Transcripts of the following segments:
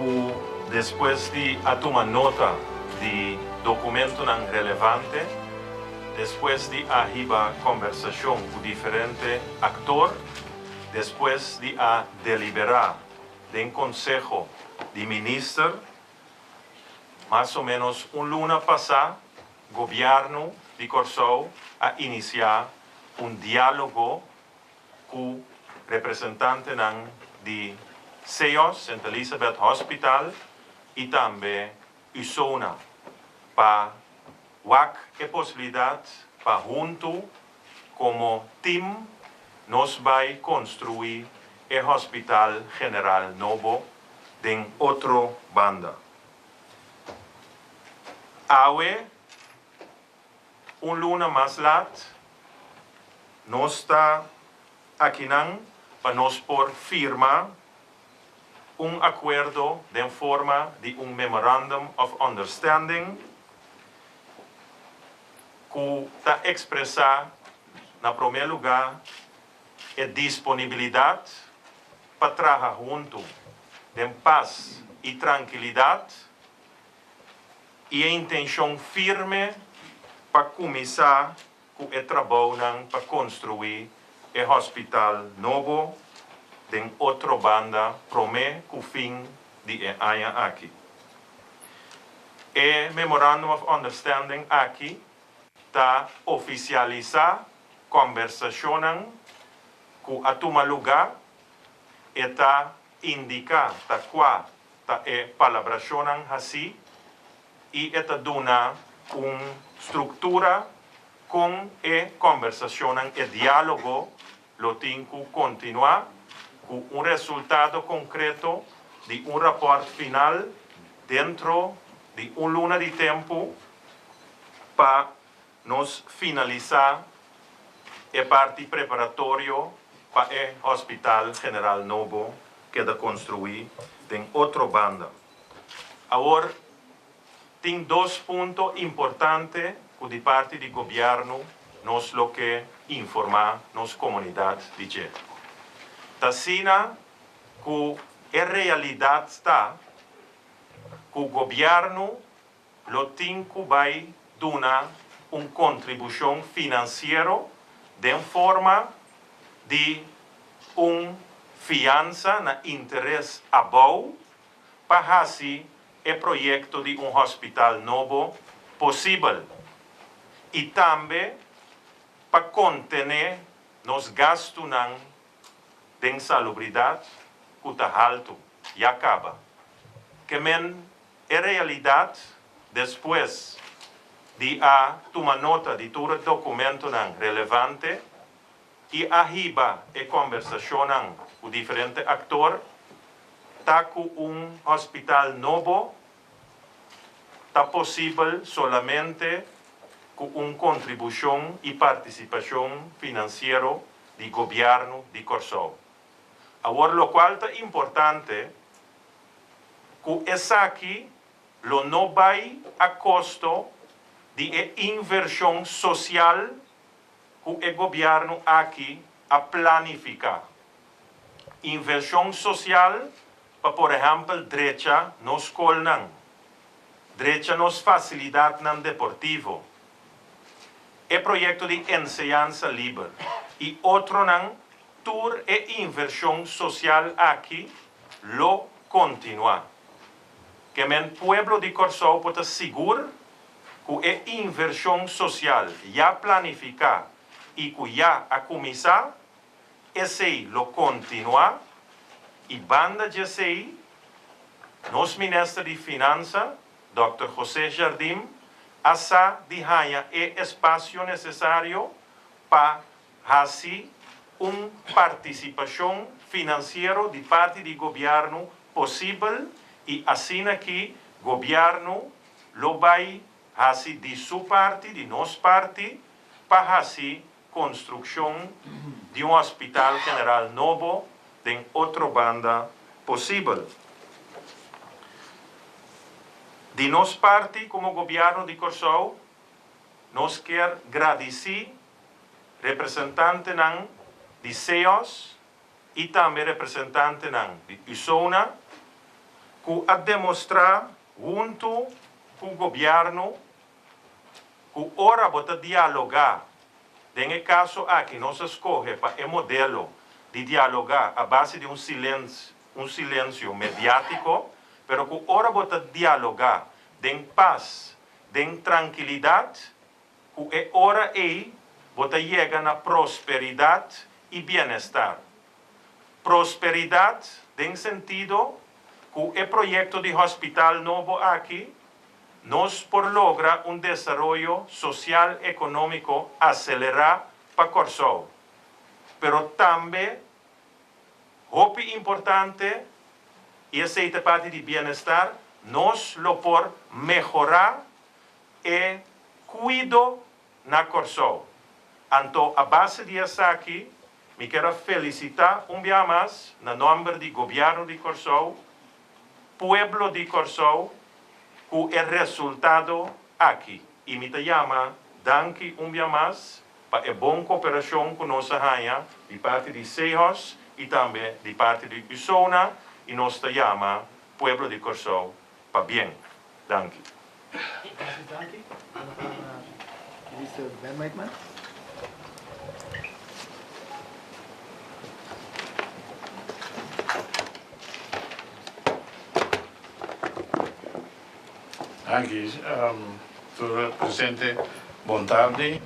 Ku despues di a tuma nota di dokumentonan relevante, despues di a hiba kòmbersashon ku diferente aktor, despues di a deliberá den Konseho di Minister, mas o ménos un luna pasá Gobièrnu di Kòrsou a inisiá un diálogo ku representantenan di CEOS, Sint Elisabeth Hospital, i tambe USONA pa wak e posibilidat pa huntu komo tim nos bai konstruí e hospital general nobo den otro banda. Awe, un luna mas lat, nos ta akinan pa nos por firma un akuerdo den forma di un Memorandum of Understanding ku ta ekspresá na promé lugá e disponibilidat pa traha huntu den pas i trankilidat i e intenshon firme pa kuminsá ku e trabounan pa konstruí e hospital nobo den Otrobanda promé ku fin di e aña aki. E Memorandum of Understanding aki ta ofisialisá kòmbersashonnan ku a tuma lugá, e ta indiká ta kua ta e palabrashonnan hasí i e ta duna un struktura kon e kòmbersashonnan, e diálogo lo tin ku kontinuá ku un resultado konkreto di un rapòrt final dentro di un luna di tempu pa nos finalisá e parti preparatorio pa e Hospital General nobo keda konstruí den Otrobanda. Awor tin dos punto importante ku di parti di gobièrnu nos lo ke informá nos komunidat di dje. Ta asina ku e realidat ta ku gobièrnu lo tin ku bai duna un kontribushon finansiero den forma di un fiansa na interes abou pa hasi e proyekto di un hospital nobo posibel i tambe pa kontené nos gastunan den salubridat ku ta haltu ya kaba. Ke men e realidat despues di a tuma nota di tur e dokumentonan relevante i a hiba e kòmbersashonnan ku diferente aktor ta ku un hospital nobo ta posibel solamente ku un kontribushon i partisipashon finansiero di Gobièrnu di Kòrsou. Awor lokual ta importante ku esaki lo no bai a kosto di e invershon sosial ku e gobièrnu aki a planifiká. Invershon sosial pa por ehèmpel drecha nos skolnan, drecha nos fasilidatnan deportivo, e proyekto di enseñansa liber i otronan, tur e invershon sosial aki lo kontinuá. Ke men pueblo di Kòrsou por ta sigur ku e invershon sosial ya planifiká i ku ya a kuminsá, esei lo kontinuá i banda djesei nos Minister di Finansa, Dòkter José Jardim, a sa di haña e espasio nesesario pa hasi un partisipashon finansiero di parti di gobièrnu posibel i asina ki gobièrnu lo bai hasi di su parti, di nos parti, pa hasi konstrukshon di un hospital general nobo den Otrobanda posibel. Di nos parti komo gobièrnu di Kòrsou nos kier gradisí representantenan di CEOS i tambe representantenan di USONA. Ku a demostrá huntu ku gobièrnu ku ora bo ta dialogá, den e kaso aki nos a skohe pa e modelo di dialogá a base di un un silensio mediátiko, pero ku ora bo ta dialogá den pas, den trankilidat, ku e ora ei bo ta yega na prosperidat i bienestar. Prosperidat den sentido ku e proyekto di hospital nobo aki nos por logra un desaroyo sosial ekonómiko aselerá pa Kòrsou, pero tambe hopi importante i esei ta parti di bienestar, nos lo por mehorá e kuido na Kòrsou. Anto a base di esaki mi kier a felisitá un bia mas na nòmber di Gobièrnu di Kòrsou, pueblo di Kòrsou ku e resultado aki i mi ta yama danki un bia mas pa e bon koperashon ku nos a haña di parti di SEHOS i tambe di parti di USONA i nos ta yama pueblo di Kòrsou pabien. Danki. Gracias danki. Duna palabra na Minister Ben Whiteman. Danki tur presente. Bon tardi.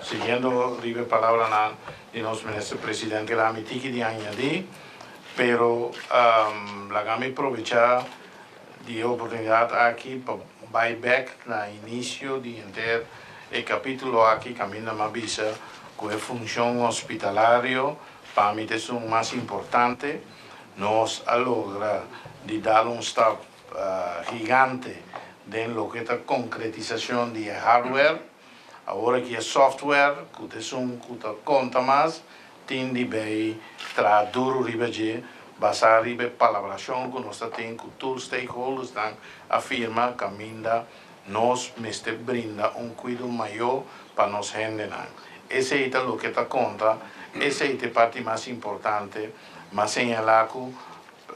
Siguiendo riba e palabranan di nos Minister Presidente la mi tiki di añadi, pero laga mi probecha di e oportunidat aki pa bai bek na inisio di henter e kapítulo aki kaminda mi a bisa ku e funshon hospitalario pa mi ta esun mas importante. Nos a logra di dal un stap gigante den loke ta konkretisashon di e hardware. Awor aki e software ku ta esun ku ta konta mas tin di bay traha duru riba dje basá riba e palabrashon ku nos ta tin ku tur stakeholdersnan a firma kaminda nos mester brinda un kuido mayó pa nos hendenan. Esei ta loke ta konta, esei ta e parti mas importante. M'a señalá ku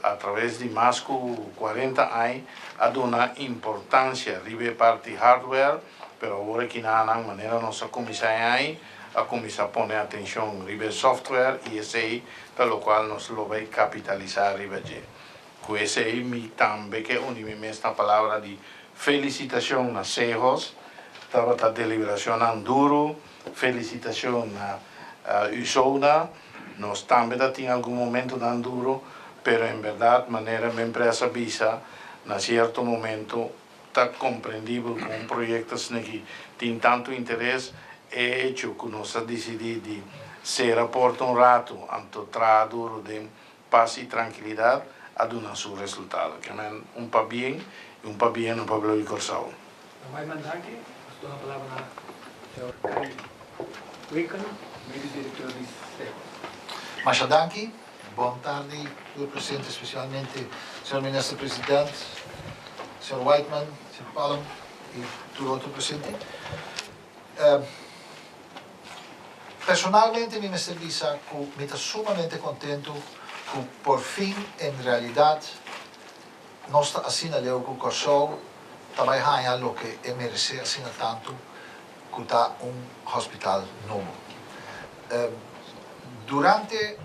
a traves di mas ku 40 aña a duna importansia riba e parti hardware, pero awor aki nan manera nos a kuminsá e aña a kuminsá pone atenshon riba e software i esei ta lokual nos lo bai kapitalisá riba dje. Ku esei mi tambe ke uni mi mes na palabra di felisitashon na Sehos, tabata deliberashonnan duru, felisitashon na Usona, nos tambe ta tin algun momentunan duru, pero en bèrdat manera mi empresa bisa na sierto momento Ta komprendibel ku un proyekto asina-ki tin tantu interes. E echo ku nos a disidí di sera porta un ratu anto traha duru den pas i trankilidat a duna su resultado. Ke men un pabien i un pabien na pueblo di Kòrsou. Wyman danki. Nos duna palabra na señor Carrie Winkel, Medisch Directeur di SEHOS. Masha danki. Bon tardi tur presente, specialmente señor Minister President, señor Whiteman, señor Palm y tur otro presente. Personalmente mi mester bisa cu mi ta sumamente contento cu por fin en realidad nos ta asina leu cu Corsou ta bay haya loke e merece asina tanto cu ta un hospital nobo. Durante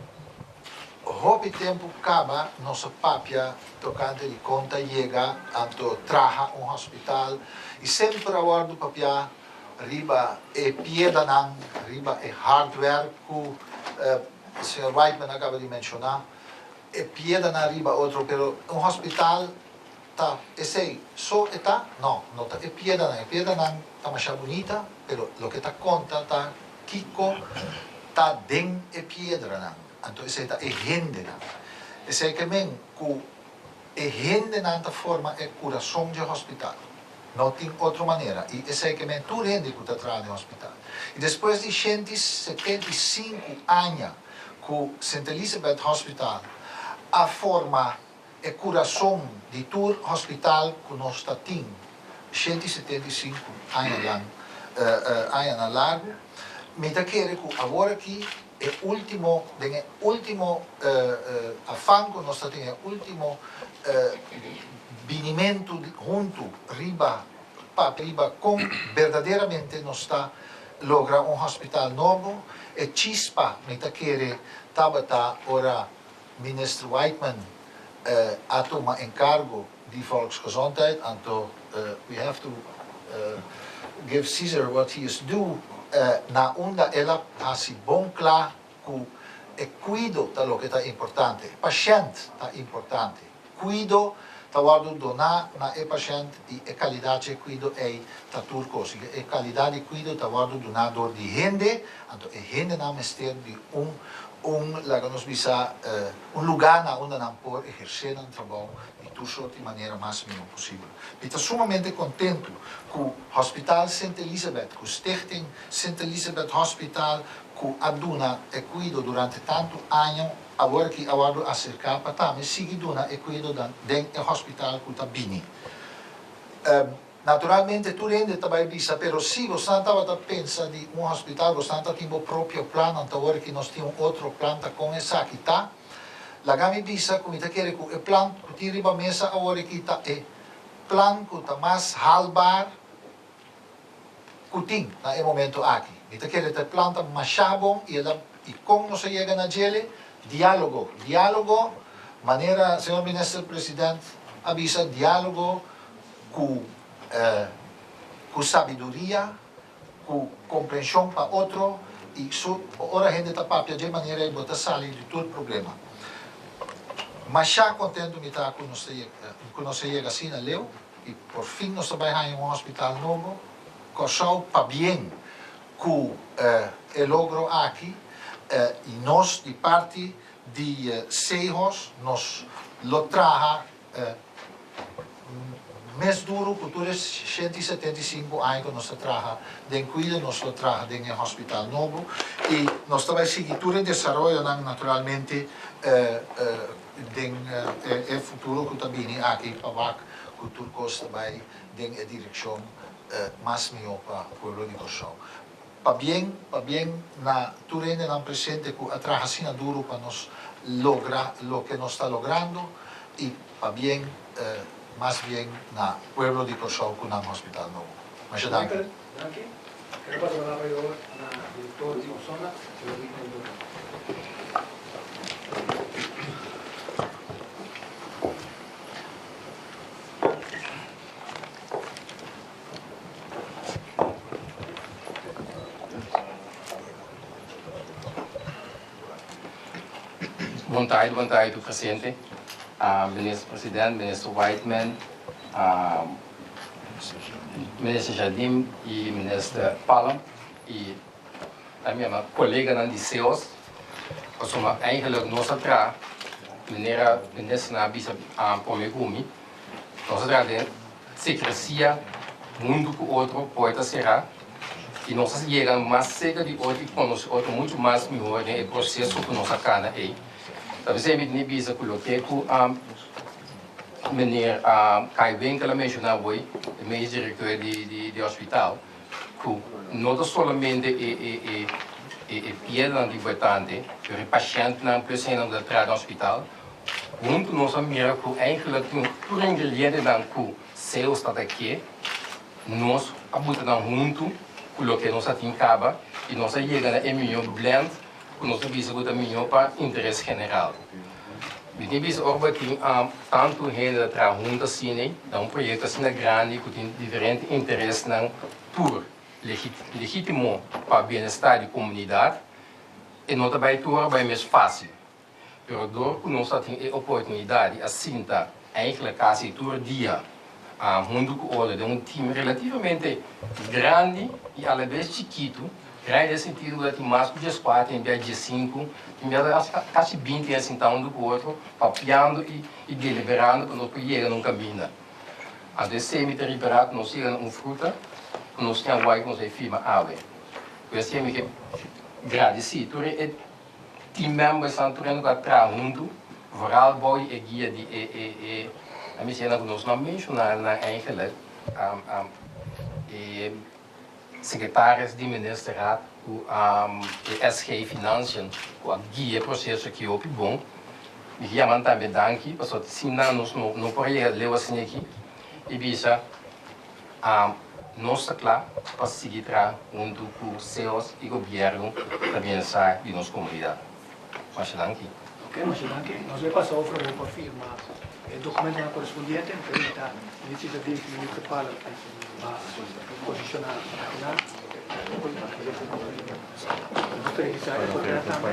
hopi tempu caba nos a papia tocante di con ta yega anto traha un hospital y semper a wordo papia riba e piedanan, riba e hardware cu señor Whiteman a caba di menciona, e piedanan riba otro, pero un hospital Ta esey so e ta? No, no ta e piedanan. E piedanan ta masha bunita, pero loke ta konta ta kiko ta den e piedranan. Anto esey ta e hendenan. Esey ke men ku e hendenan ta forma e kurason dje hospital. No tin otro manera. I esey ke men tur hende ku ta traha den hospital. I despues di 175 aña ku Sint Elisabeth Hospital a forma E kurason di tur hospital ku nos ta tin 175 aña lang añanan largu, mi ta kere ku awor aki. E último, den e último afan ku nos ta tin, e último binimentu huntu riba papia riba kon berdaderamente nos ta logra un hospital nobo. E chispa mi ta kere tabata ora Minister Whiteman a tuma enkargo di Volksgezondheid, anto we have to give Caesar what he is due, na unda el a hasi bon kla ku e kuido ta loke ta importante, e pashènt ta importante, kuido ta wòrdu doná na e pashènt i e kalidat dje kuido ei ta tur kos, i e kalidat di kuido ta wòrdu duná dor di hende, anto e hendenan mester di un un laga nos bisa un lugá na unda nan por ehersé nan trabou di tur sort di manera mas mihó posibel. Mi ta sumamente kontentu ku Hospital Sint Elisabeth, ku Stichting Sint Elisabeth Hospital ku a duna e kuido durante tantu aña, awor aki a wòrdu aserká pa tambe sigui duna e kuido den e hospital ku ta bini. Naturalmente tur hende ta bai bisa, pero si bosnan tabata pensa di un hospital, bosnan ta tin bo propio plan, anto awor aki nos tin un otro plan, ta con esaki ta? Laga mi bisa cu mi ta kere cu e plan cu tin riba mesa awor aki ta e plan cu ta mas haalbaar cu tin na e momento aki. Mi ta kere ta e plan ta masha bon y el a y con nos a yega na djele? Dialogo, dialogo, manera señor Minister President a bisa, dialogo ku ku sabiduria, ku komprenshon pa otro i su ora hende ta papia dje manera ei bo ta sali di tur problema. Masha kontentu mi ta ku nos ta ku nos a yega asina leu i por fin nos ta bai haña un hospital nobo. Kòrsou pabien ku e logro aki i nos di parti di Sehos nos lo traha Mes duru ku tur e 175 aña ku nos ta traha den kuido, nos lo traha den e hospital nobo i nos ta bai sigui tur e desaroyonan naturalmente den e futuro ku ta bini aki pa wak ku tur kos ta bai den e direkshon mas mihó pa pueblo di Kòrsou. Pabien, pabien na tur hendenan presente ku a traha asina duru pa nos logra loke nos ta logrando i pabien mas bien na pueblo di Kòrsou ku nan hospital nobo. Masha danki. Michael, danki. Kere pasa palabra awor na direktor di Osona, señor Wigner Burton. Bon tardi, bon tardi tur presente. Minister President, Minister Whiteman, Minister Jardim y Minister Palm y mi ama coleganan di CEOS. Pasobra eigenlijk nos a traha manera ministernan a bisa prome cu mi, nos a traha den Secrecia huntu cu otro porta cera y nos a yega mas cerca di otro y conoce otro mucho mas mihor den e proceso cu nos a cana ey. Ta pesey mi tene bisa cu loke cu meneer Kai Winkel a menciona hoy, e medisch directeur di hospital, cu no ta solamente e pielnan ta importante, pero e pashentnan plus hendenan cu ta traha den hospital. Huntu nos a mira ku eigenlijk tin tur ingredientenan ku Zeus ta ta ke, nos a buta nan huntu ku loke nos a tin kaba i nos a yega na e mihó blend ku nos ta bisa ku ta mihó pa interes general. Mi tin bisa ora bo tin tantu hende ta traha huntu asina na un proyekto asina grandi ku tin diferente interesnan tur legítimo pa bienestar di komunidat, e no ta bai tur ora bai mes fásil. Pero dor ku nos a tin e oportunidat di a sinta eigenlijk kasi tur dia huntu ku otro den un team relativamente grandi i alabes chikitu, grandi den sentido ku ta tin mas ku dieskuater, tin bia diesinku, tin bia ta kasi binti hende sintá huntu ku otro papiando i deliberando pa nos por yega na un kaminda. Anto esei mi ta ripará ku nos yega na un fruta ku nos tin awor ku nos a firma awe. Ku esei mi ke gradisí tur e Team membersnan tur hende ku a traha huntu, vooral bou di e guia di e e e a mi siña ku nos no a menshoná nan eigenlijk, e sekretaris di ministerraad. ku e SG Financiën ku a guia e proseso aki hopi bon. Mi ke yama nan tambe danki pasobra sin nan nos no por a yega leu asina aki i bisa nos ta kla pa sigui traha huntu ku SEOS i gobièrnu pa bienestar di nos komunidat. Masha danki. Ok, masha danki. Nos lo pasa over awor pa firma e dokumentonan korespondiente. Mi ta invitá Minister Isabel i Minister Paller pa posishoná akinan. Nos ta registrá e portret tambe.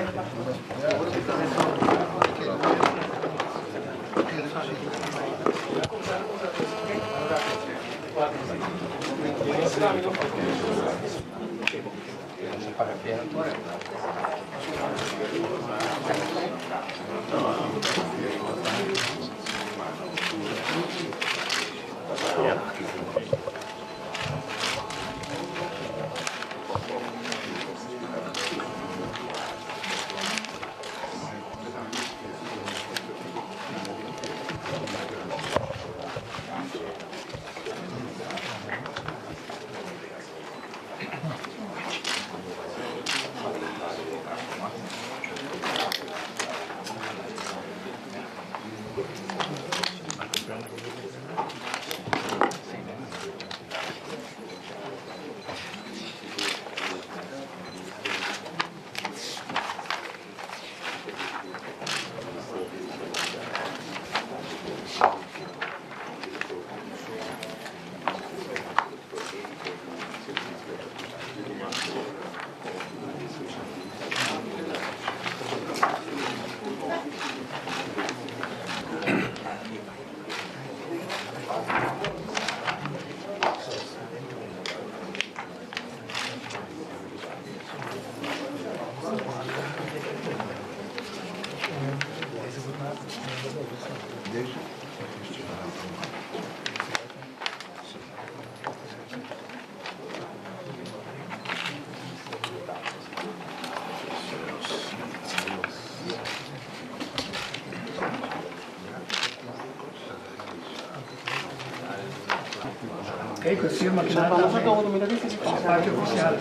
Ok, ku e firma kina tambe e parti ofisial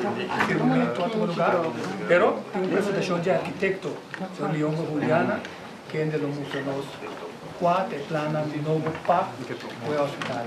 firmamentu a tuma lugar, pero tin un presentashon dje arkitekto, señor Liongo Juliana, kende lo mustra nos kua ta e plannan di nobo pa ku e hospital.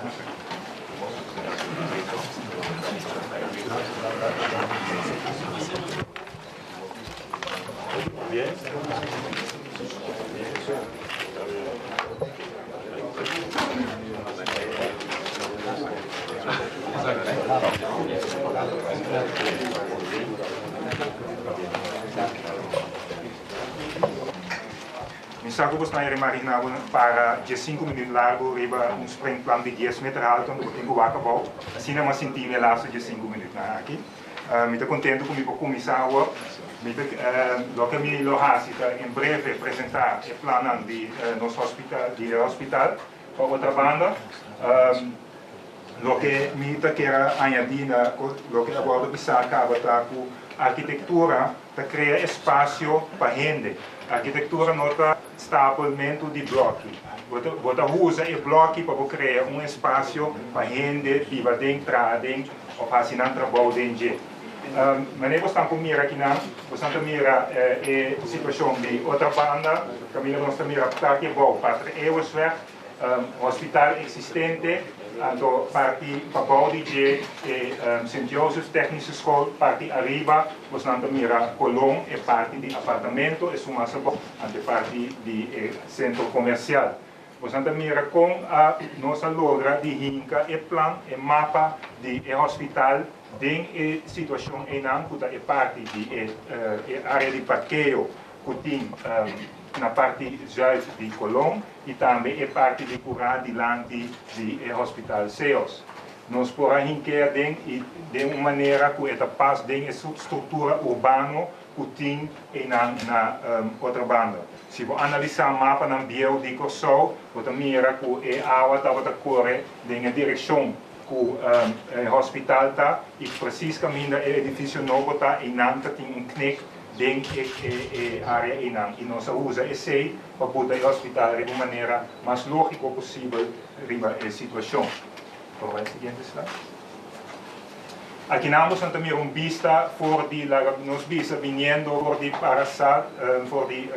Mi sa ku bo sta imaginá bo para diesinku minüt largu riba un springplan di dies meter haltu anto bo tin ku wak abou. Asina mi a sinti mi e lastu diesinku minütnan aki. Mi ta kontentu ku mi por kuminsá awor. Mi ta loke mi lo hasi ta en breve presentá e plannan di nos hospital di e hospital pa Otrabanda. Loke mi ta kier a añadí na loke a wòrdu bisá kaba ta ku arkitektura ta krea espasio pa hende. Arkitektura no ta stapelmentu di blòki. Bo ta usa e blòki pa bo krea un espasio pa hende biba den, traha den òf hasi nan trabou den dje. Manera bo stan por mira akinan, bo stan ta mira e situashon di Otrabanda, kaminda nos ta mira parti abou, Pater Eeuwesweg, Hospital existente, anto parti pabou di dje e Sint Jozef Technische School, parti ariba bosnan ta mira Colon, e parti di apartamento, esun mas abou, anto e parti di e centro comercial. Bosnan ta mira con a nos a logra di hinca e plan, e mapa di e hospital den e situacion eynan cu ta e parti di e area di parkeo cu tin na parti zuid di Colon y tambe e parti di cura dilanti di e Hospital Seos. Nos por a hink'é aden y den un manera cu e ta pas den e structura urbano cu tin eynan na Otrabanda. Si bo analisa mapanan bieu di Corsou, bo ta mira cu e awa tabata core den e direccion cu e hospital ta y precies caminda e edificio nobo ta, eynan ta tin un knik den e área einan i nos a usa esei pa buta e hospital riba un manera mas lógiko posibel riba e situashon. Por bai siguiente slide. Akinan boso ta mira un bista for di laga nos bisa biniendo for di Parasa, for di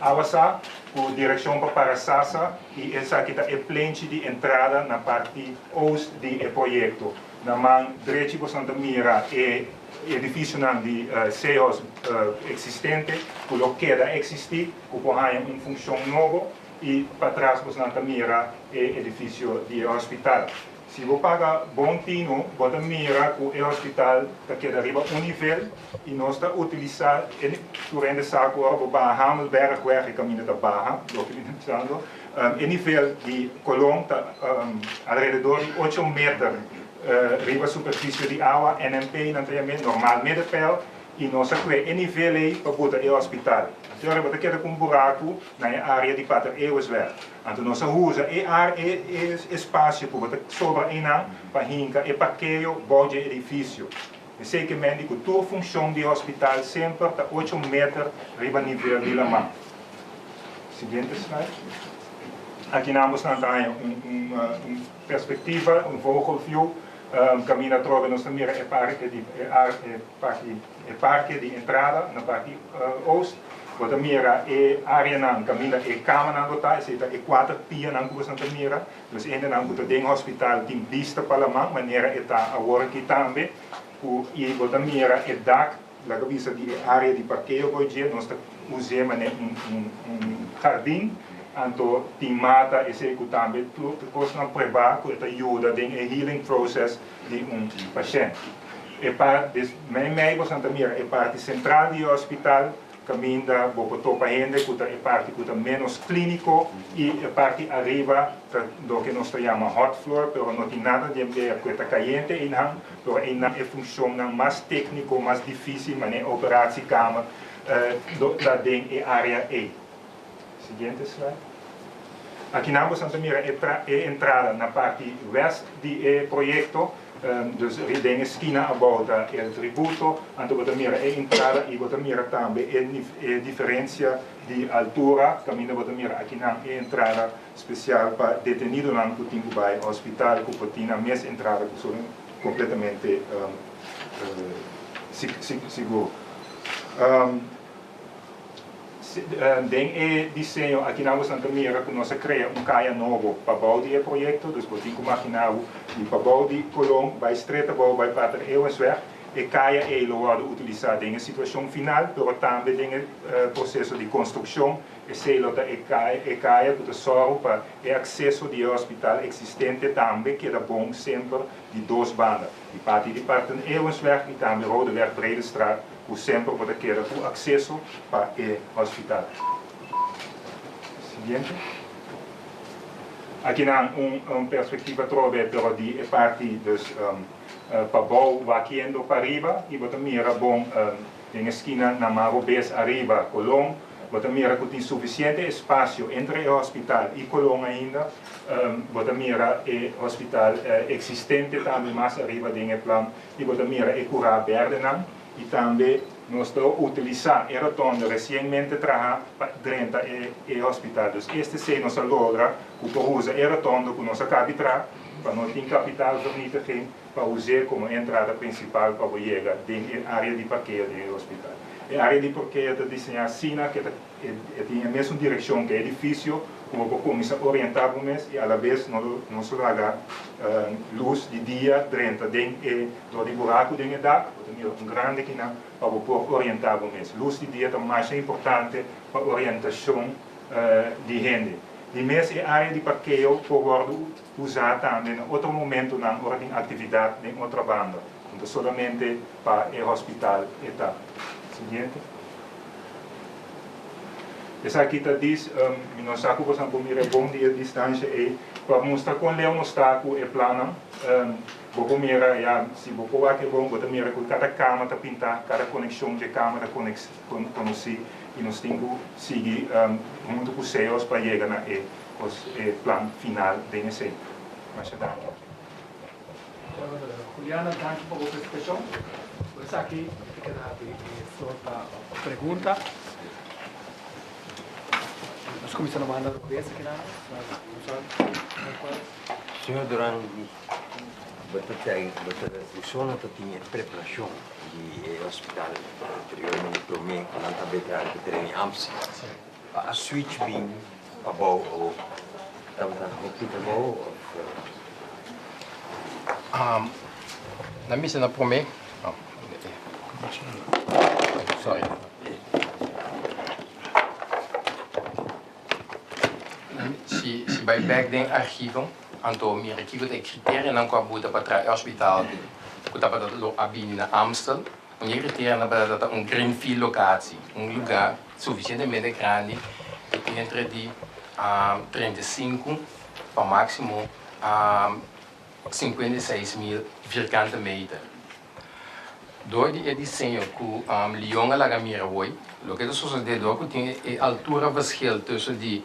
Awasa ku direkshon pa Parasasa i esaki ta e plenchi di entrada na parti oost di e proyekto. Na man drechi boso ta mira e edifisionan di Sehos eksistente ku lo keda eksistí ku por haña un funshon nobo i patras boso ta mira e edifisio di e hospital. Si bo paga bon tinu, bo ta mira ku e hospital ta keda riba un nivel i nos ta utilisá e tur hende sa ku ora bo baha Hamelbergweg e kaminda ta baha, loke mi ta bisando, e nivel di Colon ta alrededor di ocho meter riba superfisio di awa, NMP nan ta yam'é, normaal middenpeil, i nos a kue e nivel ei pa buta e hospital. Anto ora bo ta keda ku un buraku na e área di Pater Eeuwesweg. Anto nos a usa e ar e e espasio ku bo ta sobra einan pa hinka e parkeo bou dje edifisio. Esei ke men di ku tur funshon di hospital semper ta ocho meter riba nivel di laman. Siguiente slide. Akinan bosnan ta haña un un un perspektiva, un vogelview, kaminda atrobe nos ta mira e parke di e ar e parti e parke di entrada na parti oost. Bo ta mira e areanan kaminda e kamanan lo ta, esei ta e kuater pianan ku boso ta mira. Dus hendenan ku ta den hospital tin bista pa laman, manera e ta awor aki tambe. Ku i bo ta mira e dak, laga bisa di e area di parkeo ku dje, nos ta us'é manera un un un hardin, anto tin mata esei ku tambe tur kosnan pruebá ku e ta yuda den e healing process di un pashènt. E par des mei mei boso ta mira e parti sentral di e hospital kaminda bo por topa hende ku ta e parti ku ta ménos klíniko i e parti ariba ta loke nos ta yama hot floor pero no tin nada di ber ku e ta kayente einan pero einan e funshonnan mas tékniko mas difísil manera operatiekamer ta den e área ei. Siguiente slide. Akinan boso ta mira e e entrada na parti west di e proyekto, dus den e skina abou ta El Tributo, anto bo ta mira e entrada i bo ta mira tambe e e diferensia di altura, kaminda bo ta mira akinan e entrada spesial pa detenidonan ku tin ku bai hospital ku por tin nan mes entrada ku so kompletamente sigur. Den e diseño aki nan boso ta mira ku nos a krea un kaya nobo pa bou di e proyekto, dus bo tin ku magina bo di pa bou di Colon bai stret abou bai Pater Eeuwensweg. E kaya ei lo wòrdu utilisá den e situashon final, pero tambe den e proseso di konstrukshon. Esei lo ta e kaya ku ta sòru pa e akseso di e hospital eksistente tambe keda bon semper di dos banda, di parti di Pater Eeuwensweg i tambe Rodeweg Bredestraat. Ku semper bo ta keda ku akseso pa e hospital. Siguiente. Akinan un perspektiva atrobe pero di e parti dus pabou wakiendo pariba i bo ta mira bon den e skina na man robes ariba Colon. Bo ta mira ku tin sufisiente espasio entre e hospital i Colon ainda. Bo ta mira e hospital eksistente tambe mas ariba den e plan. I bo ta mira e kurá bèrdenan i tambe nos ta utilisá e rotonde resienmente trahá pa drenta e e hospital. Dus este esei nos a logra ku por usa e rotonde ku nos a kabi traha pa no tin kapitaalvernietiging pa us'é komo e entrada prinsipal pa bo yega den e área di parkeo den e hospital. E área di parkeo ta diseñá asina ku e ta E tin e mesun direkshon ku e edifisio ku bo por kuminsá orientá bo mes i alabes no lo no so laga lus di dia drenta den e dor di buraku den e dak. Bo ta mira un grandi kinan pa bo por orientá bo mes. Lus di dia ta masha importante pa orientashon di hende. Di mes e área di parkeo por wòrdu usá tambe na otro momentunan ora tin aktividat den otro banda. No ta solamente pa e hospital e ta. Siguiente. Esaki ta dis, mi no sa ku boso por mira bon di e distansha ei, pa mustra kon leu nos ta ku e plannan. Bo por mira, ya, si bo por wak e bon, bo ta mira ku kada kama ta pintá, kada konekshon dje kama ta konosí i nos tin ku sigui huntu ku SEOS pa yega na e plan final den esei. Masha danki. Juliana, danki pa bo presentashon. Por esaki mi ta keda habri e flor pa pregunta. Nos kuminsá na banda robes aki nan. Señor Duran. Bo ta bo ta usona ta tin e preparashon di e hospital anteriormente promé ku nan ta beta e tereno di Amstel. Pa a switch bin pabou o tabata hopi trabou of? Nan bisa na promé, sorry. Si si bai bek den archivo anto mira kiko ta e kriterianan ku a buta pa traha e hospital ku tabata lo a bini na Amstel. Un di e kriterianan tabata ta un greenfield locatie, un luga sufisientemente grandi di entre di 35 pa máksimo 56.000 vierkante meter. Dor di e diseño ku Leon a laga mira hoy, loke ta sosodé dor ku tin e altura verschil tussen di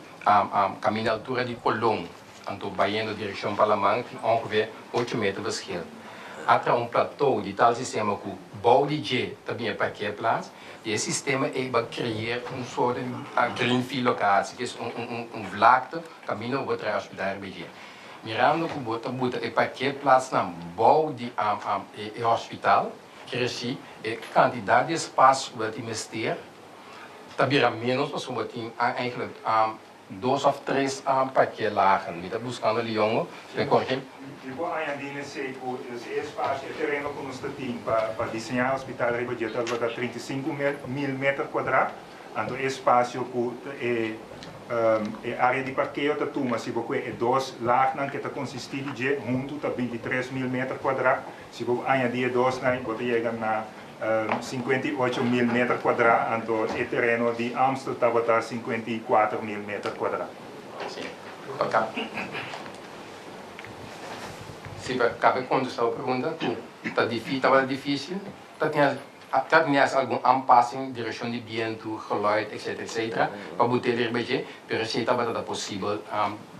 kaminda altura di Colón anto bayendo direkshon pa laman tin ongeveer ocho meter verschil. A traha un plateau di tal sistema ku bou di dje ta bin e parkeerplaats i e sistema ei ba creer un soort di greenfield locatie, ke es un vlakte kaminda bo por traha hospital riba dje. Mirando ku bo ta buta e parkeerplaatsnan bou di e hospital, kresi e kantidat di espasio ku bo ta tin mester ta bira ménos pasobra bo tin eigenlijk dos òf tres parkeerlagen. Mi ta buskando Liongo pa e korigí. Mi por añadí n'esei ku e espasio, e tereno ku nos ta tin pa diseñá e hospital riba dje tabata 35 mil meter kuadrá. Anto e espasio ku e e área di parkeo ta tuma si bo kue e dos lagnan ke ta konsistí di dje huntu ta 23.000 meter kuadrá. Si bo añadí e dosnan bo ta yega na 58.000 meter kuadrá, anto e tereno di Amstel tabata 54.000 meter kuadrá. Sí, pa kaba. Sí, pa kaba e kontestá bo pregunta ku ta difí tabata difísil ta tin Ta tene hasi algun aanpassing, direccion di bientu, geluid, etc. Etc. Pa bo tele riba dje, pero esei tabata ta posibel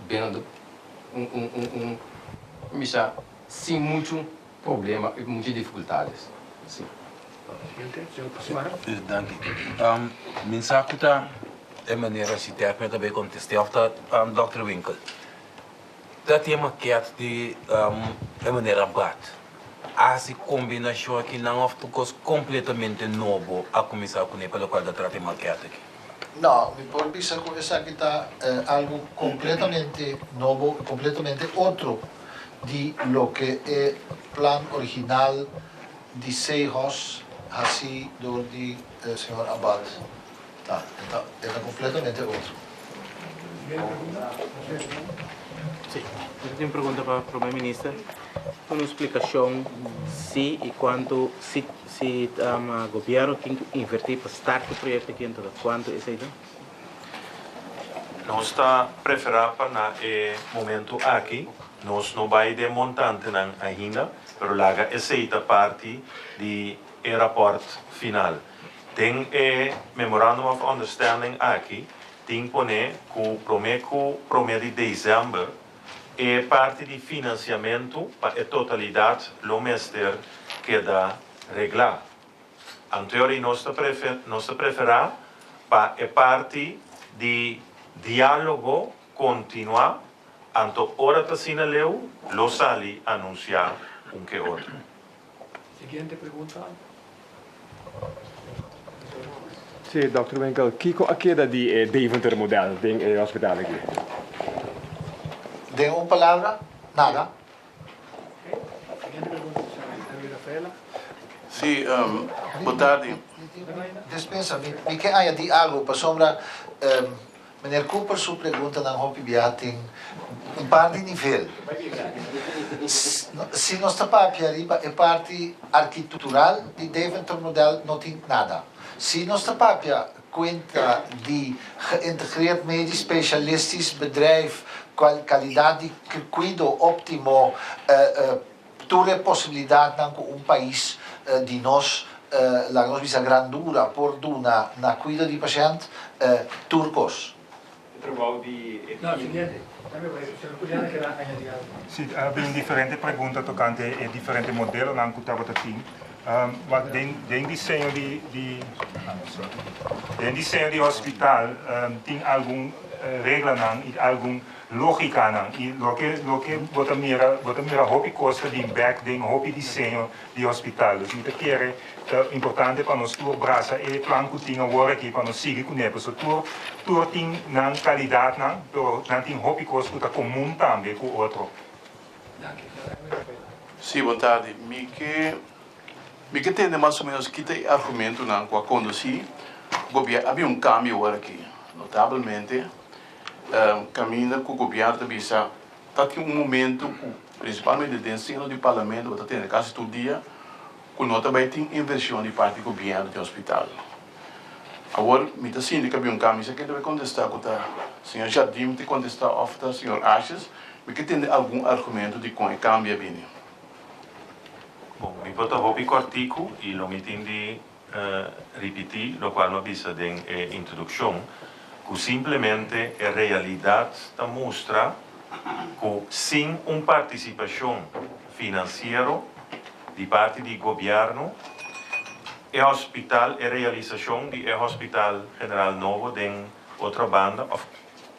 binnen de un un un un bisa sin muchu problema y muchu dificultades. Si. Siguiente, señor Pasmar. Danki. Mi sa ku ta e manera si Terpner ta bay kontest'é òf ta dòkter Winkel. Ta tin e maket di e manera Abat. Hasi kombinashon akinan òf tur kos kompletamente nobo a kuminsá kuné pa lokual ta trata e maket aki? No, mi por bisa ku esaki ta algu kompletamente nobo i kompletamente otro di loke e plan original di Sehos hasi dor di señor Abad ta. E ta kompletamente otro. Sí, mi tin un pregunta pa Prome Minister. Un splikashon si i kuantu si si gobièrnu tin ku invertí pa start e proyekto aki anto ta kuantu esei ta? Nos ta preferá pa na e momentu aki nos no bai den montantenan ainda, pero laga esei ta parti di e rapòrt final. Den e Memorandum of Understanding aki tin pone ku promé ku promé di desèmber e parti di finansiamentu pa e totalidat lo mester keda reglá. Anteori nos ta nos ta preferá pa e parti di diálogo kontinuá, anto ora ta asina leu lo sali anunsiá un ke otro. Siguiente pregunta. Sí, Dòkter Winkel, kiko a keda di e Deventer model den e hospital aki? Den un palabra, nada. Siguiente pregunta, señor Rafaela. Sí, bo tardi. Dispensa, mi ke añadi algo pasobra Meneer Cooper su preguntanan hopi bia tin un par di nivel. Si nos ta papia riba e parti arkitural di Deventer Model no tin nada. Si nos ta papia cuenta di geïntegreerd medisch specialistisch bedrijf, calidad di cuido optimo, tur e posibilidadnan cu un pais di nos, laga nos bisa grandura, por duna na cuido di pashent, tur cos. E trabou di e No, team. siguiente. Tambe por eso, señor Juliana kier a añadi algo. Si, a bin diferente pregunta tocante e diferente modelonan cu tabata tin. Wak den den diseño di di den diseño di hospital tin algun reglanan y algun. Lógikanan i loke loke bo ta mira, bo ta mira hopi kos ta bin bèk den hopi diseño di hospital. Dus mi ta kere ta importante pa nos tur brasa e plan ku tin awor aki pa nos sigui kuné, pasobra tur tur tin nan kalidatnan, pero nan tin hopi kos ku ta komun tambe ku otro. Sí, bon tardi. Mi ke mi ke tende mas o menos ki ta e argumentonan ku a kondusí gobièrnu a bin un kambio awor aki, notablemente kaminda ku gobièrnu ta bisa ta tin un momento ku prinsipalmente den seno di parlamento bo ta tende kasi tur dia ku no ta bai tin invershon di parti gobièrnu den hospital. Awor mi ta sinti ku a bin un kambio, mi sa ken ta bai kontestá ku ta señor Jardim ta kontestá òf ta señor Asjes, mi ke tende algun argumento dikon e kambio a bini. Bon, mi por ta hopi kòrtiku i lo mi tin di Ripití lokual no a bisa den e introdukshon, ku simplemente e realidat ta mustra ku sin un partisipashon finansiero di parti di gobièrnu, e hospital, e realisashon di e hospital general nobo den Otrobanda òf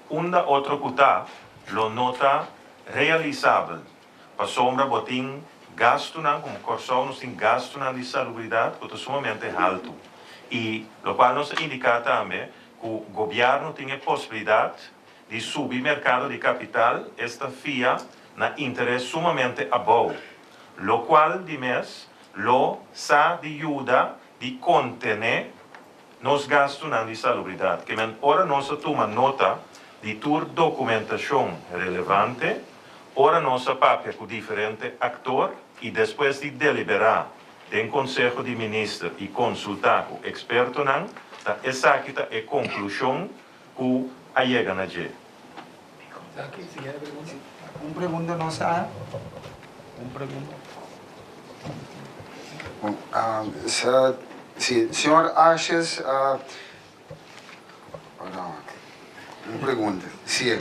unda otro ku ta, lo no ta realisabel. Pasobra bo tin gastunan, komo Kòrsou nos tin gastunan di salubridat ku ta sumamente haltu. I lokual nos a indiká tambe ku gobièrnu tin e posibilidat di subi merkado di kapital, esta fia na interes sumamente abou, lokual di mes lo sa di yuda di kontené nos gastunan di salubridat. Ke men ora nos a tuma nota di tur dokumentashon relevante, ora nos a papia ku diferente aktor i despues di deliberá den Konseho di Minister i konsultá ku ekspertonan, ta esaki ta e konklushon ku a yega na dje. Un pregunta nos a un pregunta. Bon, si, señor Asjes, un pregunta. Si,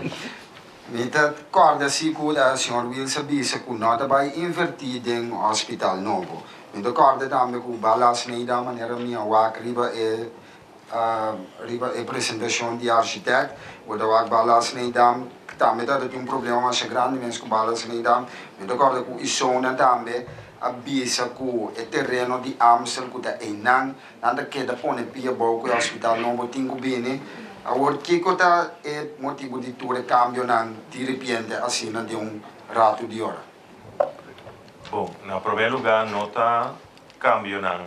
mi ta corda si cu señor Wiels a bisa cu no ta bay inverti den hospital nobo. Mi ta corda tambe cu Balas Neida manera mi a wak riba e Riba e presentashon di architect, bo ta wak Ballast Nedam tambe ta tin un problema masha grandi mes ku Ballast Nedam. Mi ta kòrda ku Isona tambe a bisa ku e tereno di Amstel ku ta einan, nan ta keda pone pia bou ku e hospital nobo tin ku bini. Awor kiko ta e motibu di tur e kambionan di ripiente asina den un ratu di ora? Bon, na promé lugá no ta kambionan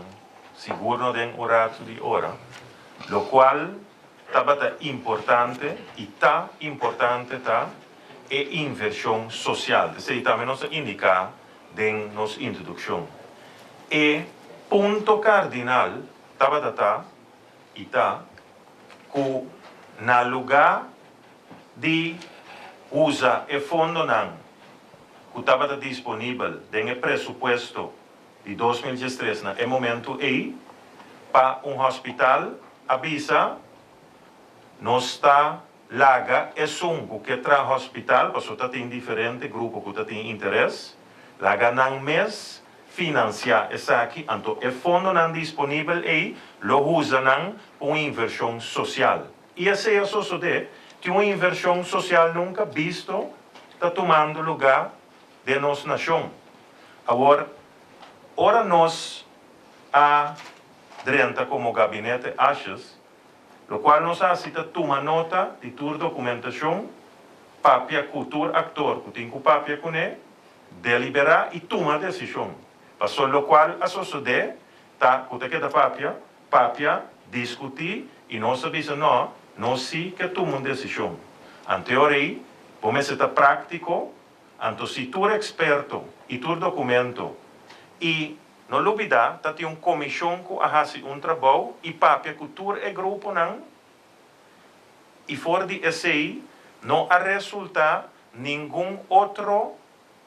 sigur no den un ratu di ora, lokual tabata importante i ta importante ta e invershon sosial. Esei tambe nos a indiká den nos introdukshon. E punto kardinal tabata ta i ta ku na lugá di usa e fondonan ku tabata disponibel den e presupuesto di 2013 na e momento ei pa un hospital a bisa nos ta laga esun ku ke traha hospital paso ta tin diferente grupo ku ta tin interes laga nan mes financia esaki anto e fondonan disponibel ei lo usa nan pa un inversion social y esei a sosode tin un inversion social nunca bisto ta tumando lugar den nos nashon. Awor, ora nos a drenta komo Gabinete Asjes, lokual nos a hasi ta tuma nota di tur dokumentashon, papia ku tur aktor ku tin ku papia kuné, deliberá i tuma desishon. Paso lokual a sosodé ta ku ta keda papia, papia, diskutí i nos a bisa nò, nos sí ke tuma un desishon. Anteor ei, bo mester ta práktiko Anto si tur eksperto i tur dokumento i no lubidá ta tin un komishon ku a hasi un trabou i papia ku tur e gruponan i for di esei no a resultá ningun otro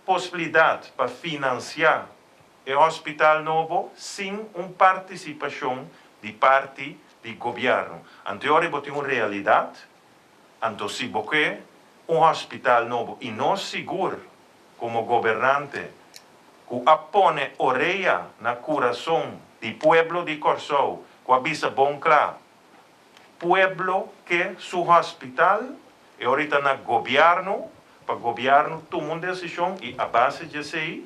posibilidat pa finansiá e hospital nobo sin un partisipashon di parti di gobièrnu. Anto e ora bo tin un realidat Anto si bo ke un hospital nobo i nos sigur komo gobernante ku a pone orea na kurason di pueblo di Kòrsou ku a bisa bon kla, pueblo ke su hospital. E ora ta na gobièrnu pa gobièrnu tuma un desishon i a base di esei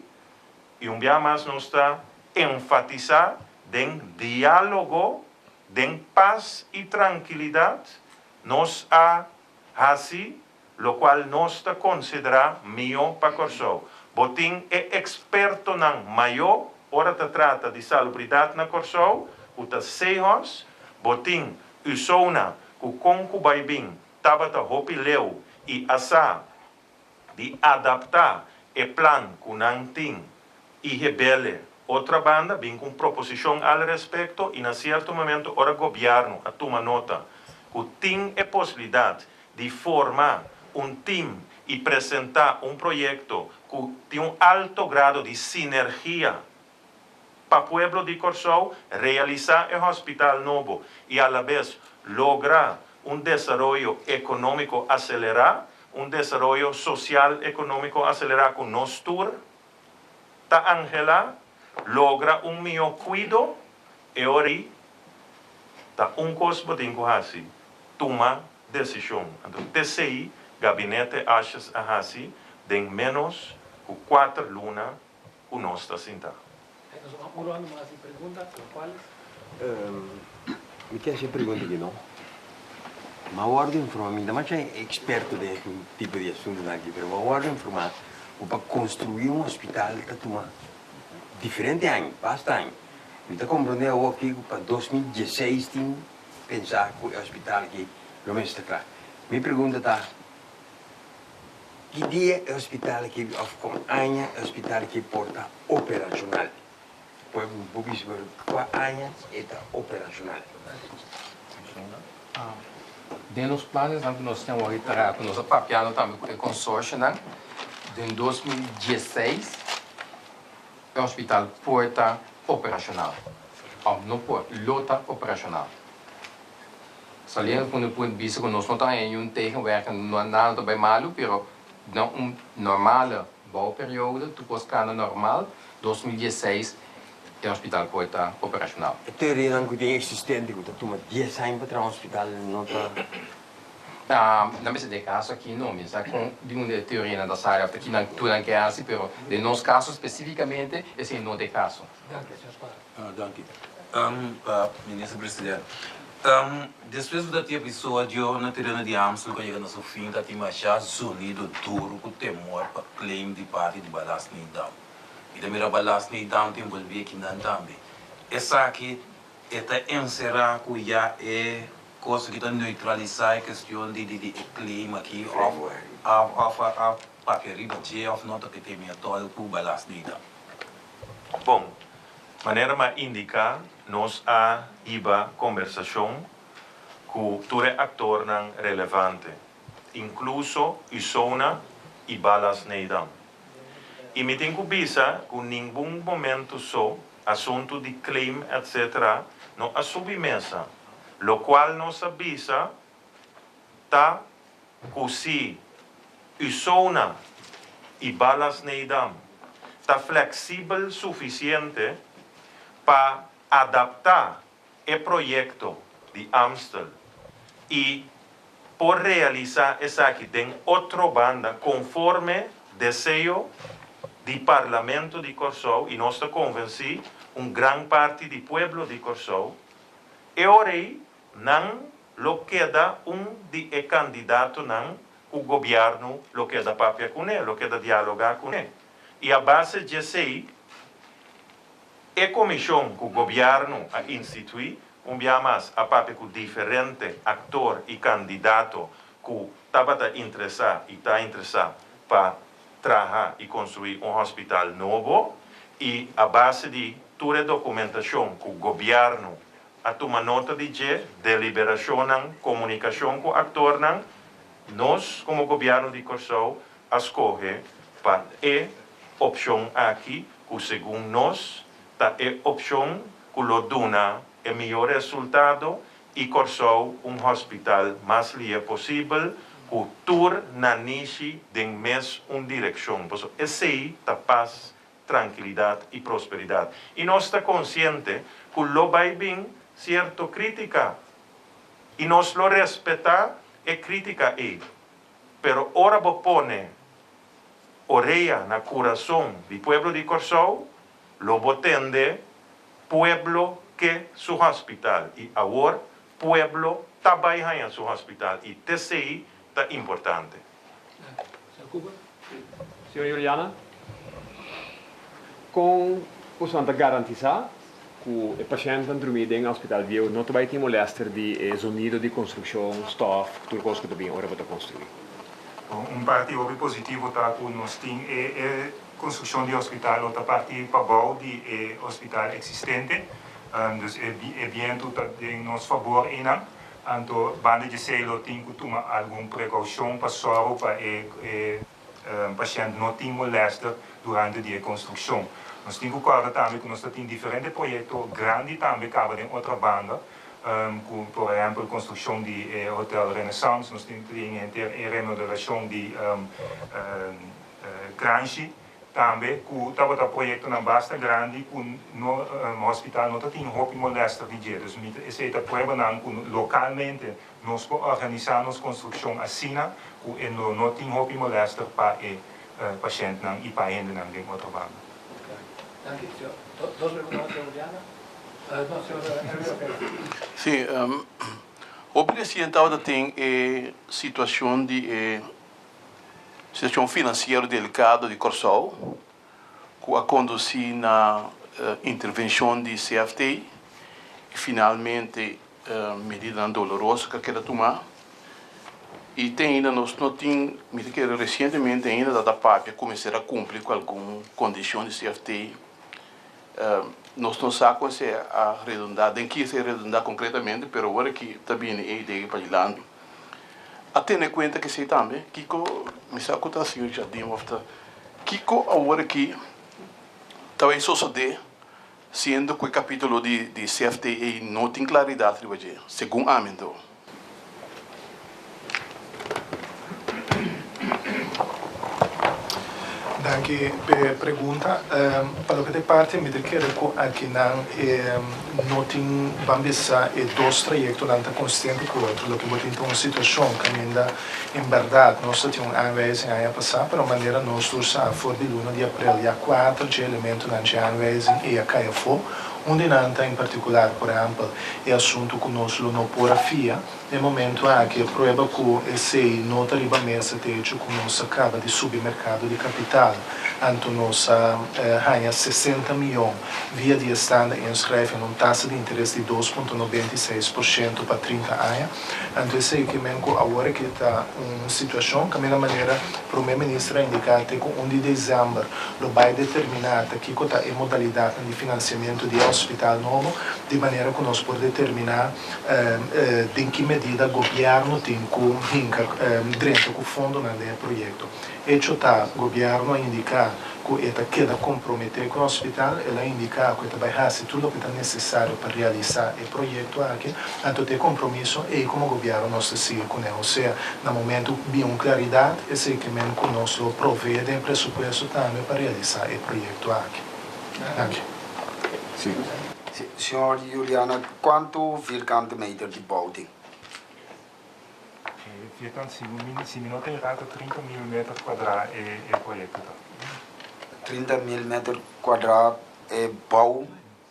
i un bia mas nos ta enfatisá den diálogo, den pas i trankilidat nos a hasi lokual nos ta konsiderá mihó pa Kòrsou. Bo tin e ekspertonan mayó ora ta trata di salubridat na Kòrsou, ku ta Sehos, bo tin Usona ku kon ku bai bin tabata hopi leu i a sa di adaptá e plan ku nan tin i hebele otra banda bin ku un proposishon al respekto i na sierto momento ora gobièrnu a tuma nota ku tin e posibilidat di forma un tim i presentá un proyekto ku tin un alto grado di sinergia pa pueblo di Kòrsou realisá e hospital nobo i alabes logra un desaroyo ekonómiko aselerá, un desaroyo sosial ekonómiko aselerá ku nos tur ta anhelá, logra un mihó kuido, e ora ei ta un kos bo tin ku hasi, tuma desishon. Anto t'esei Gabinete Asjes a hasi den ménos ku kuater luna ku nos ta sintá. Un ronda mas di pregunta, kuales? Mi ke hasi e pregunta aki no. Mi a wòrdu informá, mi ta masha eksperto den e tipo di asuntunan aki, pero mi a wòrdu informá ku pa konstruí un hospital ta tuma diferente aña, basta aña. Mi ta komprondé awor aki ku pa 2016 tin pensá ku e hospital aki lo mester ta kla. Mi pregunta ta, Ki dia e hospital aki of kon aña e hospital aki por ta operashonal? Por bo bisa por kua aña e ta operashonal? Den nos planesnan ku nos tin awor i traha ku nos a papiando tambe ku e konsorsionan, den 2016 e hospital por ta operashonal of no por, lo ta operashonal. Saliendo con e punt bisa cu nos no ta haña niun tegenwerking, nada no ta bay malu, pero den un normale bouwperiode tur cos cana normal, 2016 e hospital por ta operacional. E teorianan cu tin existente cu ta tuma dies aña pa traha un hospital no ta. Na mester den e caso aki no, mi sa con di unda e teorianan ta sali of ta kinan tur nan ke haci, pero den nos caso specificamente esey no ta e caso. Danki, señor Spada. Danki. Minister President, despues ku ta tin episodio na tereno di Amstel ku a yega na su fin ta tin masha zonido duru ku temor pa claim di parti di Ballast Nedam. Mi ta mira Ballast Nedam ta envolvi akinan tambe. Esaki e ta enserá ku ya e kos aki ta neutralisá e kestion di di e claim aki òf òf a papia riba dje òf no ta ke teme atòl ku Ballast Nedam. Bon, manera m'a indiká, nos a hiba kombersashon ku tur e aktornan relevante, inkluso Usona i Ballast Nedam. I mi tin ku bisa ku ningun momentu so asuntu di claim etc. No a subi mesa. Lokual nos a bisa ta ku si Usona i Ballast Nedam ta fleksibel sufisiente pa adaptá e proyekto di Amstel i por realisá esaki den otro banda konforme deseo di Parlamento di Kòrsou i nos ta konvensí un gran parti di pueblo di Kòrsou, e ora ei nan lo keda un di e kandidatonan ku gobièrnu lo keda papia kuné, lo keda dialogá kuné. I a base djesei e komishon ku gobièrnu a instituí, un bia mas a papia ku diferente aktor i kandidato ku tabata interesá i ta interesá pa traha i konstruí un hospital nobo i a base di tur e dokumentashon ku gobièrnu a tuma nota di dje, deliberashonnan, komunikashon ku aktornan, nos komo gobièrnu di Kòrsou a skohe pa e opshon aki ku segun nos ta e opshon ku lo duna e mihó resultado i Kòrsou un hospital mas lihe posibel ku tur nanishi den mes un direkshon. Pasobra esei ta pas trankilidat i prosperidat. I nos ta konsiente ku lo bai bin sierto krítika i nos lo respetá e krítika ei. Pero ora bo pone orea na kurason di pueblo di Kòrsou, lo bo tende pueblo ke su hospital i awor pueblo ta bai haña su hospital i t'esei ta importante. Señor Juliana, kon bosonan ta garantisá ku e pashèntnan drumí den hospital bieu no ta bai tin molèster di e zonido di konstrukshon, stòf, tur kos ku ta bin ora bo ta konstruí? Un parti hopi positivo ta ku nos tin e e konstrukshon di hospital lo ta parti pabou di e hospital eksistente, dus e e bientu ta den nos fabor einan. Anto banda djesei lo tin ku tuma algun prekoushon pa sòru pa e e pashènt no tin molèster durante di e konstrukshon. Nos tin ku kòrda tambe ku nos ta tin diferente proyekto grandi tambe kaba den otra banda, ku por ehèmpel konstrukshon di e Hotel Renaissance, nos tin tin henter e remodelashon di Kranshi tambe ku tabata proyektonan basta grandi ku no hospital no ta tin hopi molèster di dje. Dus mi ta esei ta pruebanan ku lokalmente nos por organisá nos konstrukshon asina ku e lo no tin hopi molèster pa e pashèntnan i pa hendenan den otro banda. Danki. Dos pregunta mas, señor Juliana. No, señor Erwin Rafaela. Sí, hopi resien tabata tin e situashon di e Situashon finansiero delikado di Kòrsou ku a kondusí na intervenshon di CFT i finalmente medidanan doloroso ku a keda tumá. I te ainda nos no tin, mi ta kere resientemente ainda ta ta papia ku mester a kumpli ku algun kondishon di CFT. Nos no sa kon esei a redundá, den ki esei a redundá konkretamente, pero awor aki ta bini e idea pa dilanti. A tene kuenta ku esei tambe, kiko mi sa ku ta señor Jardim òf ta kiko awor aki ta bai sosodé siendo ku e kapítulo di di CFT ei no tin klaridat riba dje, segun ami anto. Danki p'e pregunta. Pa loke ta e parti mi ta kere ku akinan e no tin ban bisa e dos trayektonan ta konsistente ku otro. Loke bo tin ta un situashon kaminda en bèrdat nos ta tin un aanwijzing aña pasá, pero manera nos tur sa for di luna di aprel ya kuater dje elementonan dje aanwijzing ei a kai afó. Un di nan ta en partikular, por ehèmpel, e asuntu ku nos lo no por a fia. Na e momento aki e prueba ku esei no ta riba mesa ta hecho ku nos a kaba di subi merkado di kapital, anto nos a haña 60 miyon via di e standa inschrijving un tasa di interes di 2.96% pa 30 aña. Anto esei ke men ku awor aki ta un situashon kaminda manera Prome Minister a indiká te ku 1 di desèmber lo bai determiná ta kiko ta e modalidatnan di finansiamentu di e hospital nobo di manera ku nos por determiná Den ki medida gobièrnu tin ku hinka drenta ku fondonan den e proyekto? Echo ta, gobièrnu a indiká ku e ta keda komprometé ku e hospital, el a indiká ku e ta bai hasi tur loke ta nesesario pa realisá e proyekto aki, anto ta e kompromiso ei komo gobièrnu nos ta sigui kuné. Osea, na momentu ku bin un klaridat, esei ke men ku nos lo proveé den e presupuesto tambe pa realisá e proyekto aki. Danki. Señor Juliana, kuantu vierkante meter di bou tin? E vierkante, si mi si mi no ta erá ta 30 mil meter kuadrá e e proyekto ta. 30 mil meter kuadrá e bou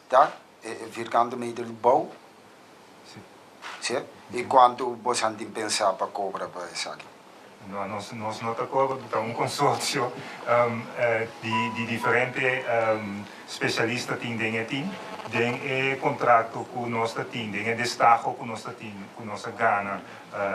ta? E vierkante meter di bou? Si. Si? I kuantu bosan tin pensá pa kobra pa esaki? No, nos nos no ta cobra, ta un consorcio di di diferente specialista tin den e team. Den e contracto cu nos ta tin, den e destaho cu nos ta tin, cu nos a gana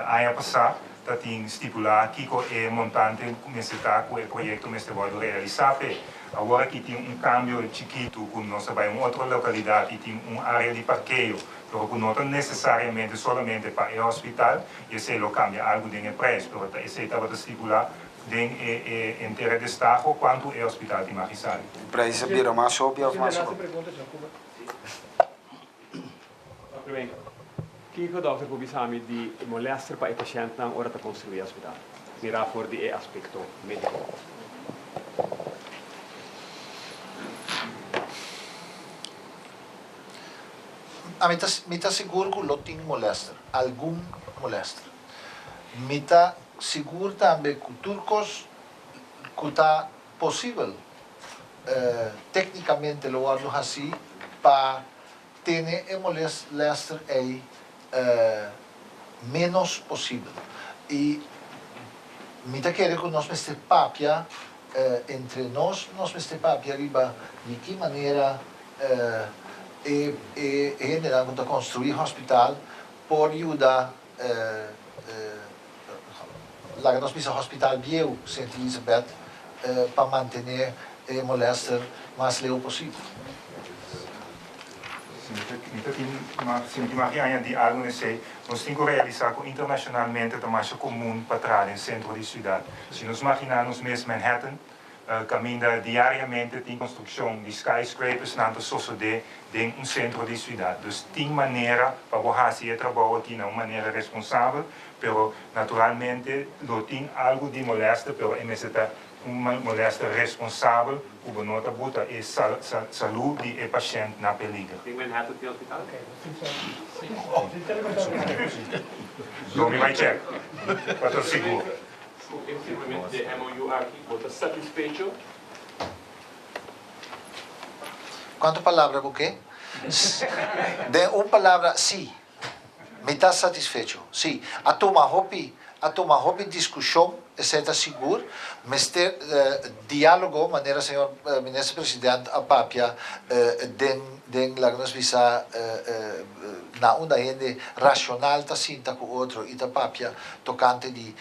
aña pasa, ta tin stipula kico e montante cu mester ta cu e proyecto mester wordo realisa p'e. Awor aki tin un cambio chikito cu nos ta bay un otro localidad y tin un area di parkeo, pero cu no ta necesariamente solamente pa e hospital, i esei lo kambia algu den e preis, pero ta esei tabata stipulá den e e entere destaho kuantu e hospital tin mag sali. E preis a bira mas hopi òf mas poko? Dòkter Winkel, kiko dòkter por bisa mi di e molèster pa e pashèntnan ora ta konstruí e hospital, mirá for di e aspekto médiko? Ami ta mi ta sigur ku lo tin molèster, algun molèster. Mi ta. sigur tambe ku tur kos ku ta posibel téknikamente lo wòrdu hasí pa tene e molester ei ménos posibel. I mi ta kere ku nos mester papia entre nos, nos mester papia riba di ki manera e e hendenan ku ta konstruí hospital por yuda laga nos bisa hospital bieu Sint Elisabeth pa mantené e molester mas leu posibel. Mi ta tin si mi tin mag di añadí algu na esei, nos tin ku realisá ku internashonalmente ta masha komun pa traha den sentro di siudat. Si nos maginá nos mes Manhattan, Kaminda diariamente tin konstrukshon di skyscrapers nan ta sosodé den un sentro di siudat. Dus tin manera pa bo hasi e trabou aki na un manera responsabel, pero naturalmente lo tin algu di molèster, pero e mester ta un molèster responsabel ku bo no ta buta e salú di e pashènt na peliger. Den Manhattan tin hospital? Lo mi bai chèk pa ta sigur. Ku e firmamentu di e MOU aki bo ta satisfecho? Kuantu palabra bo ke? Den un palabra, sí. Mi ta satisfecho, sí. A tuma hopi, a tuma hopi diskushon, esei ta sigur. Mester diálogo, manera señor Minister President a papia den, den laga nos bisa na unda hende rashonal ta sinta ku otro i ta papia tokante di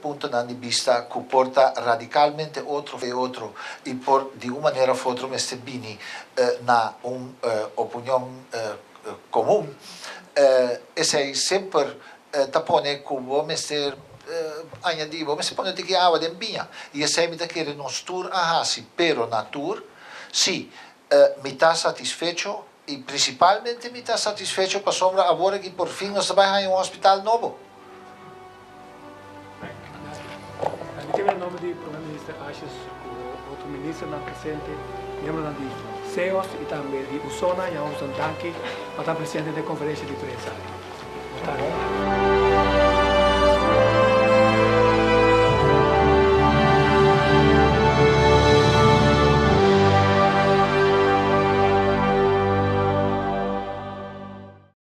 puntonan di bista ku por ta radikalmente otro e otro i por di un manera of otro mester bini na un opinion komun. Esei semper ta pone ku bo mester añadí, bo mester pone un tiki awa den biña i esei mi ta kere nos tur a hasi, pero na tur, sí, mi ta satisfecho I prinsipalmente mi ta satisfecho pasobra awor aki por fin nos ta bai haña un hospital nobo. Mi ta bira nomber di Prome Minister Asjes ku otro ministernan presente, miembronan di CEOS i tambe di USONA. Yama boso danki pa ta presente den e konferensia di prensa aki. Bo tardi.